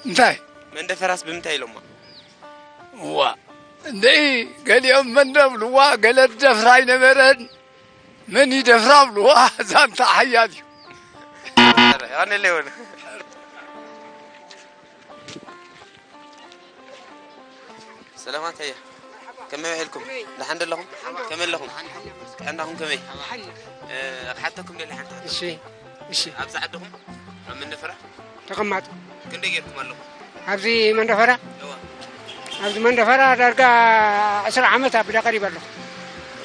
እንታይ? መንደፈራስ ብምንታይ ኢሎማ? ዋ፣ እንዴ፣ ገሊኦም መን ደብልዋ፣ ገለ ደፍራ ኣይነበረን። መን ይደፍራ ኣብልዋ፣ ዛንታ ሓያል እዩ። ኣነ ሌውን። ሰላማት ኣያ። ከመይ ውዒልኩም? ደሓን ዶ ኣለኹም? ከመይ ኣለኹም? ጥዕናኹም ከመይ? እ፣ ክሓተኩም ደሊ ሓንቲ ሕቶ። እሺ፣ እሺ። ኣብዚ ዓድኹም ኣብ መንደፈራ ተቐማጥ። ክንደይ ጌርኩም ኣለኹም? ኣብዚ መንደፈራ? እዋ። ኣብዚ መንደፈራ ዳርጋ ዕስራ ዓመት ኣብ ደቀሪብ ኣለኹ።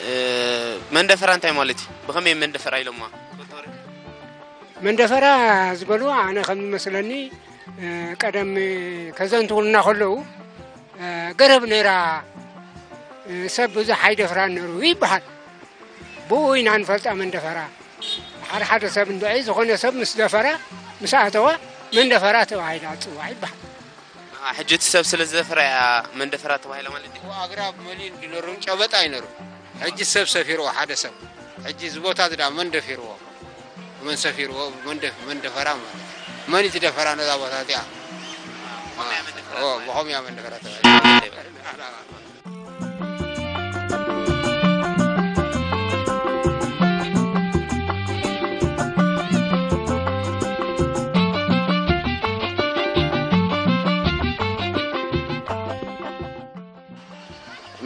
እ፣ መንደፈራ እንታይ ማለት እዩ? ብኸመይ መንደፈራ ኢሎማ? መንደፈራ ዝበልዋ ኣነ ከም ዝመስለኒ፣ እ፣ ቀደም ከዘንትውልና ከለዉ፣ እ፣ ገረብ ነይራ፣ እ፣ ሰብ ብዙሕ ኣይደፍራን ነይሩ ይበሃል። ብኡ ኢና ንፈልጣ መንደፈራ። ሓደ ሓደ ሰብ እንድዒ ዝኾነ ሰብ ምስ ደፈራ፣ ምስ ኣተወ መንደፈራ ተባሂላ ትጽዋዕ ይበሃል። ኣሃ፣ ሕጂ እቲ ሰብ ስለ ዝደፈራ እያ መንደፈራ ተባሂላ ማለት ድዩ? ኣግራብ መሊኡ እንድነሩ ጨበጣ ኣይነሩ። ሕጂ ሰብ ሰፊርዎ ሓደ ሰብ። ሕጂ እዚ ቦታ እዚ ደኣ መን ደፊርዎ? መን ሰፊርዎ? መን ደፍ-፣ መን ደፈራ ማለት እዩ። መን እዩ እቲ ደፈራ ነዛ ቦታ እዚኣ? ብኸመይ እያ መንደፈራ ኦ፣ ተባሂላ? ብኸመይ እያ መንደፈራ ተባሂላ?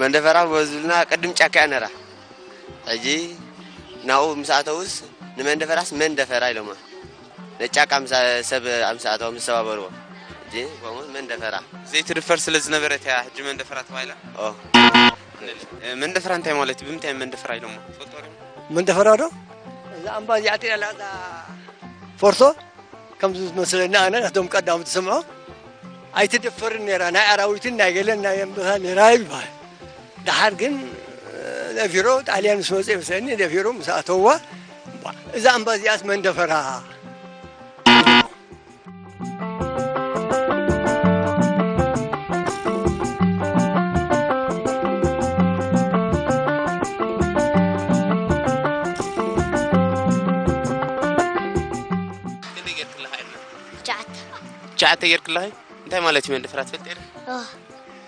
መንደፈራ በዝብልና ቅድም ጫካ እያ ነራ። ሕጂ ናብኡ ምስ ኣተዉስ ንመንደፈራስ መንደፈራ ኢሎማ። ነጫካ ምስ፣ ሰብ ምስ ኣተዉ ምስ ተባበርዎ። ሕጂ ከምኡ መንደፈራ። ዘይትድፈር ስለ ዝነበረት እያ ሕጂ መንደፈራ ተባሂላ። ኦ። እ፣ መንደፈራ እንታይ ማለት እዩ? ብምንታይ መንደፈራ ኢሎማ? ትፈልጥዎ ዶ? መንደፈራ ዶ? እዛ ኣምባ እዚኣ ትሪኣ ኣላ፣ እዛ ፎርቶ? ከምዚ ዝመስለኒ ኣነ፣ ናቶም ቀዳሞት ዝሰምዖ፣ ኣይትደፈርን ነይራ፣ ናይ ኣራዊትን ናይ ገለን ናይ ኣንበሳ ነይራ ይበሃል። ደሓር ግን፣ እ፣ ደፊሮ፣ ጣልያን ምስ መጸ ይመስለኒ፣ ደፊሮ ምስ ኣተውዋ፣ እዛ ኣምባ እዚኣስ መን ደፈራ? ክንደይ ጌርክላ? ትሽዓተ። ትሽዓተ ጌርክላ? እንታይ ማለት እዩ መንደፈራ ትፈልጥ ዶ? ኦ።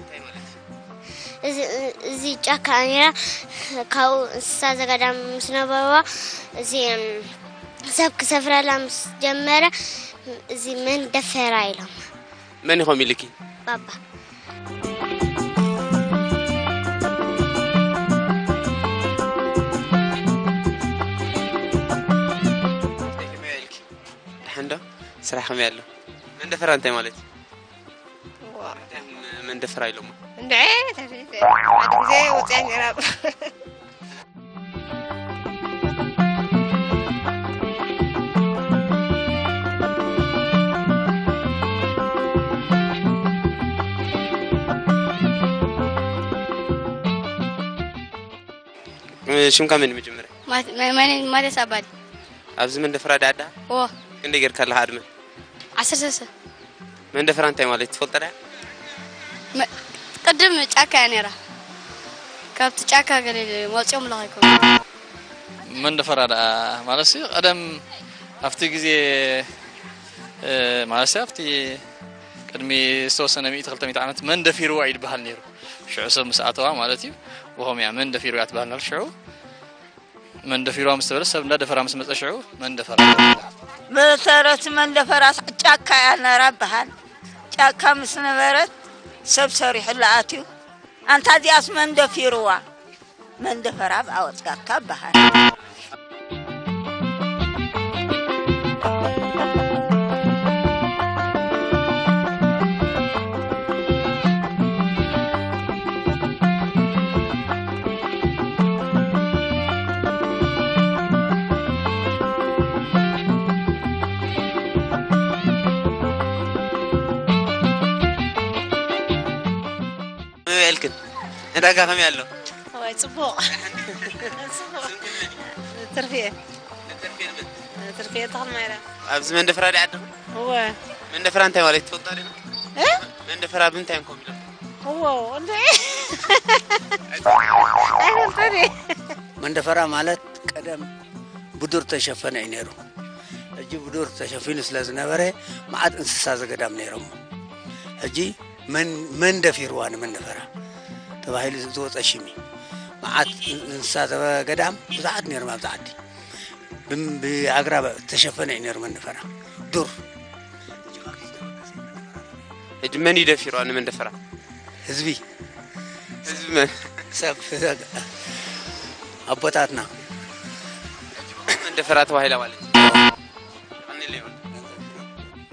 እንታይ ማለት እዩ? እዚ፣ እዚ ጫካ ነይራ፣ ካብኡ እንስሳ ዘገዳም ምስ ነበርዋ፣ እዚ፣ እም፣ ሰብ ክሰፍረላ ምስ ጀመረ፣ እዚ መንደፈራ ኢሎም። መን ኢኹም ኢልኪ? ባባ። ደሓን ዶ? ስራሕ ከመይ ኣሎ? መንደፈራ እንታይ ማለት እዩ? ዋ። እንታይ መንደፈራ ኢሎሞ? እንድዒ፣ ተፊተ። ሓደ ግዜ ወፅያ ነይራ። ሽምካ መን መጀመርያ? ማት-፣ መ-፣ መ-፣ ማትያስ ኣባዲ። ኣብዚ መንደፈራ ዳዕዳ? ዎ። ክንደይ ጌርካ ኣለኻ ዕድመ? ዓሰርተ ሰለስተ። መንደፈራ እንታይ ማለት ትፈልጦ ዶ? መ-፣ ቅድም ጫካ እያ ነይራ። ካብቲ ጫካ ገለ መፂኦም ኣለኻ ይኮኑ። መንደፈራ ደኣ ማለት ሲ ቀደም ኣብቲ ግዜ፣ እ፣ ማለት ሲ ኣብቲ ቅድሚ ዝተወሰነ ሚእቲ ክልተ ሚእቲ ዓመት መንደፊርዋ እዩ ዝበሃል ነይሩ። ሽዑ ሰብ ምስ ኣተዋ ማለት እዩ። ብኸምኡ እያ መንደፊርዋ ትበሃል ነይሩ ሽዑ። መንደፊርዋ ምስ ተበለ ሰብ እንዳደፈራ ምስ መጸ ሽዑ መንደፈራ። መሰረት መንደፈራ ጫካ እያ ነራ በሃል። ጫካ ምስ ነበረት ሰብ ሰሪሑላ ኣትዩ። ኣንታ እዚኣስ መንደፊርዋ። መንደፈራ ብኣወጽጋካ በሃል። ከመይ ውዒልክን? ዕዳጋ ከመይ ኣሎ? እዋይ፣ ጽቡቕ። ጽቡቕ። ስምክን መን እዩ? ትርፊ እየ። ትርፊ እየ፣ ትርፊ እየ፣ ተኽለ ማርያም። ኣብዚ መንደፈራ ዲያ ዓድኹም? እወ። መንደፈራ እንታይ ማለት ትፈልጣ ዲኹም? እ? መንደፈራ ብምንታይ እዮም ኮፍ ኢሎም? እወ፣ እንዴ? ኣይፈልጦን እየ። መንደፈራ ማለት ቀደም ብዱር ተሸፈነ እዩ ነይሩ። ሕጂ ብዱር ተሸፊኑ ስለ ዝነበረ መዓት እንስሳ ዘገዳም ነይሮም። ሕጂ መን መን ደፊርዋ ንመንደፈራ ተባሂሉ ዝወፀ ሽም እዩ። መዓት እንስሳ ዘገዳም ብዙሓት ነይሮም ኣብዚ ዓዲ። ብም- ብኣግራብ ተሸፈነ እዩ ነይሩ መንደፈራ፣ ዱር። ሕጂ መን እዩ ደፊርዋ ንመንደፈራ? ህዝቢ ህዝቢ መን? ሰብ ኣቦታትና መንደፈራ ተባሂላ ማለት እዩ። ቀኒለ ይበል።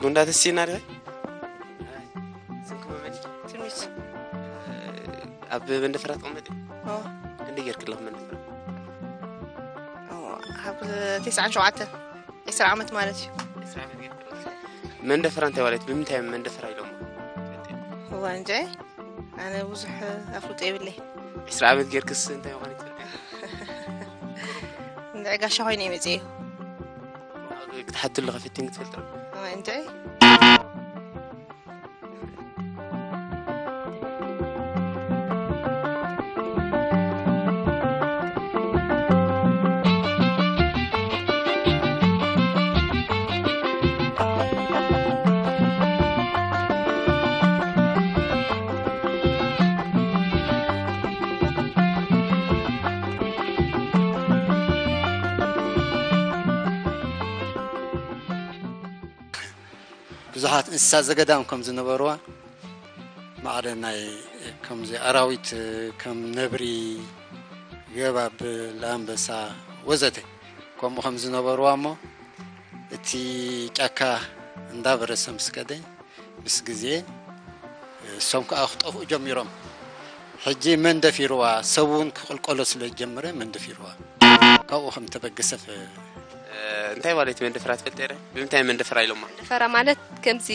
ጉንዳ ተስቲና ዲኻ? ስምኩም መን? ትምኒት ኣብ መንደፈራ ትቕመጥ? ኦ፣ ክንደይ ጌርክለኹ መንደፈራ? ኦ፣ ካብ ተስዓን ሸውዓተን ዕስራ ዓመት ማለት እዩ። መንደፈራ እንታይ ማለት? ብምንታይ እዮም መንደፈራ ኢሎሞ? እዋ እንጂ ኣነ ብዙሕ ኣፍልጦ የብለይ። ዕስራ ዓመት ጌርክስ እንታይ ምዃኑ ትፈልጥ? እንድዒ ጋሻ ኮይነ ይመፅእ እዩ። ክትሓትሉ ከፈቲን ክትፈልጥ? እዋ እንጂ ብዙሓት እንስሳ ዘገዳም ከም ዝነበርዋ፣ ማዕረ ናይ ከምዚ ኣራዊት ከም ነብሪ፣ ገባብ፣ ኣንበሳ ወዘተ ከምኡ ከም ዝነበርዋ እሞ እቲ ጫካ እንዳበረሰ ምስ ከደ ምስ ግዜ እሶም ከዓ ክጠፍኡ ጀሚሮም። ሕጂ መን ደፊርዋ? ሰብ እውን ክቕልቀሎ ስለ ዝጀመረ መን ደፊርዋ? ካብኡ ከም ተበገሰት እንታይ ማለት እዩ መንደፈራ ትፈልጥ ረ? ብምንታይ መንደፈራ ኢሎማ? ፈራ ማለት ከምዚ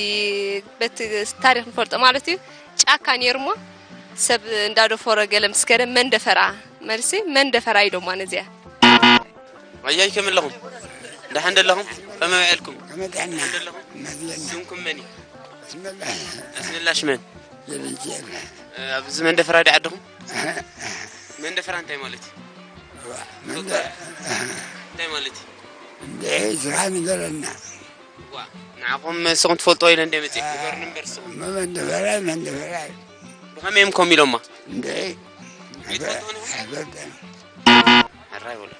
በቲ ታሪክ ንፈልጦ ማለት እዩ። ጫካ ነይሩ እሞ ሰብ እንዳደፈሮ ገለ ምስ ከደ መን ደፈራ መልሲ መን ደፈራ ኢሎማ ነዚኣ። ኣያይ ከም ኣለኹም? ደሓን ደለኹም? ከመይ ውዕልኩም? ከመይ ጥዕና? ደለኹም? መዝለና ስምኩም መን እዩ? ስመላ ኣስመላሽ መን? የልጅየና ኣብዚ መንደፈራ ዲ ዓድኹም? መንደፈራ እንታይ ማለት እዩ? እንታይ ማለት እዩ? እንድዒ ስራሕ ንገረና ዋ ንዓኹም ንስኹም ትፈልጥዎ ኢለ እንደ መፅእ ንገሩኒ እምበር ንስኹም መመንደፈራይ መንደፈራይ ብኸመይ እዮም ከም ኢሎማ? እንድዒ ይፈልጥዎ ንኹም? ኣይፈልጠን ሕራይ በሉ።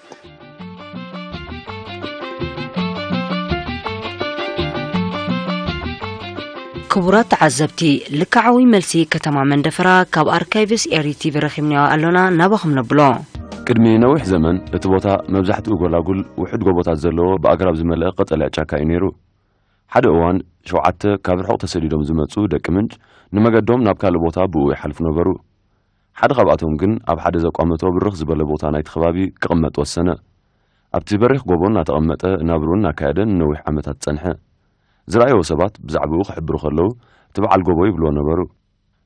ክቡራት ተዓዘብቲ፣ ልክዓዊ መልሲ ከተማ መንደፈራ ካብ ኣርካይቭስ ኤሪ ቲቪ ረኺብናዮ ኣሎና፣ ናባኹም ነብሎ። ቅድሚ ነዊሕ ዘመን እቲ ቦታ መብዛሕትኡ ጎላጉል ውሑድ ጎቦታት ዘለዎ ብኣግራብ ዝመልአ ቀጠልያ ጫካ እዩ ነይሩ። ሓደ እዋን ሸውዓተ ካብ ርሑቕ ተሰዲዶም ዝመጹ ደቂ ምንጭ ንመገዶም ናብ ካልእ ቦታ ብኡ ይሓልፉ ነበሩ። ሓደ ካብኣቶም ግን ኣብ ሓደ ዘቋመቶ ብርኽ ዝበለ ቦታ ናይቲ ከባቢ ክቕመጥ ወሰነ። ኣብቲ በሪኽ ጎቦ እናተቐመጠ ናብርኡ እናካየደ ንነዊሕ ዓመታት ጸንሐ። ዝረኣይዎ ሰባት ብዛዕባኡ ክሕብሩ ከለዉ እቲ በዓል ጎቦ ይብልዎ ነበሩ።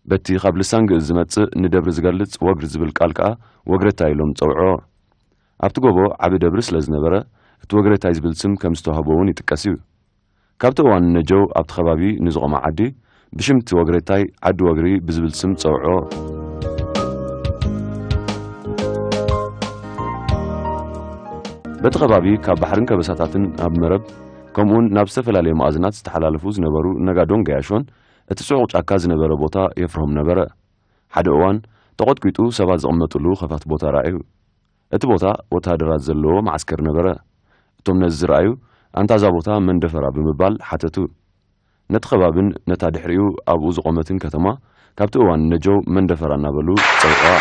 በቲ ካብ ልሳን ግእዝ ዝመጽእ ንደብሪ ዝገልጽ ወግሪ ዝብል ቃል ከኣ ወግረታይ ኢሎም ዝጸውዕዎ። ኣብቲ ጎቦ ዓቢ ደብሪ ስለ ዝነበረ እቲ ወግረታይ ዝብል ስም ከም ዝተዋህቦ እውን ይጥቀስ እዩ። ካብቲ እዋን ነጀው ኣብቲ ከባቢ ንዝቖመ ዓዲ ብሽምቲ ወግረታይ ዓዲ ወግሪ ብዝብል ስም ጸውዕዎ። በቲ ከባቢ ካብ ባሕርን ከበሳታትን ናብ መረብ ከምኡውን ናብ ዝተፈላለዩ መኣዝናት ዝተሓላለፉ ዝነበሩ ነጋዶን ገያሾን እቲ ጽዑቕ ጫካ ዝነበረ ቦታ የፍርሆም ነበረ። ሓደ እዋን ተቖጥቂጡ ሰባት ዝቕመጥሉ ኸፋት ቦታ ረኣዩ። እቲ ቦታ ወተሃደራት ዘለዎ መዓስከር ነበረ። እቶም ነዚ ዝረኣዩ ኣንታ እዛ ቦታ መንደፈራ ብምባል ሓተቱ። ነቲ ከባብን ነታ ድሕሪኡ ኣብኡ ዝቖመትን ከተማ ካብቲ እዋን ነጀው መንደፈራ እናበሉ ጸውዕዋ።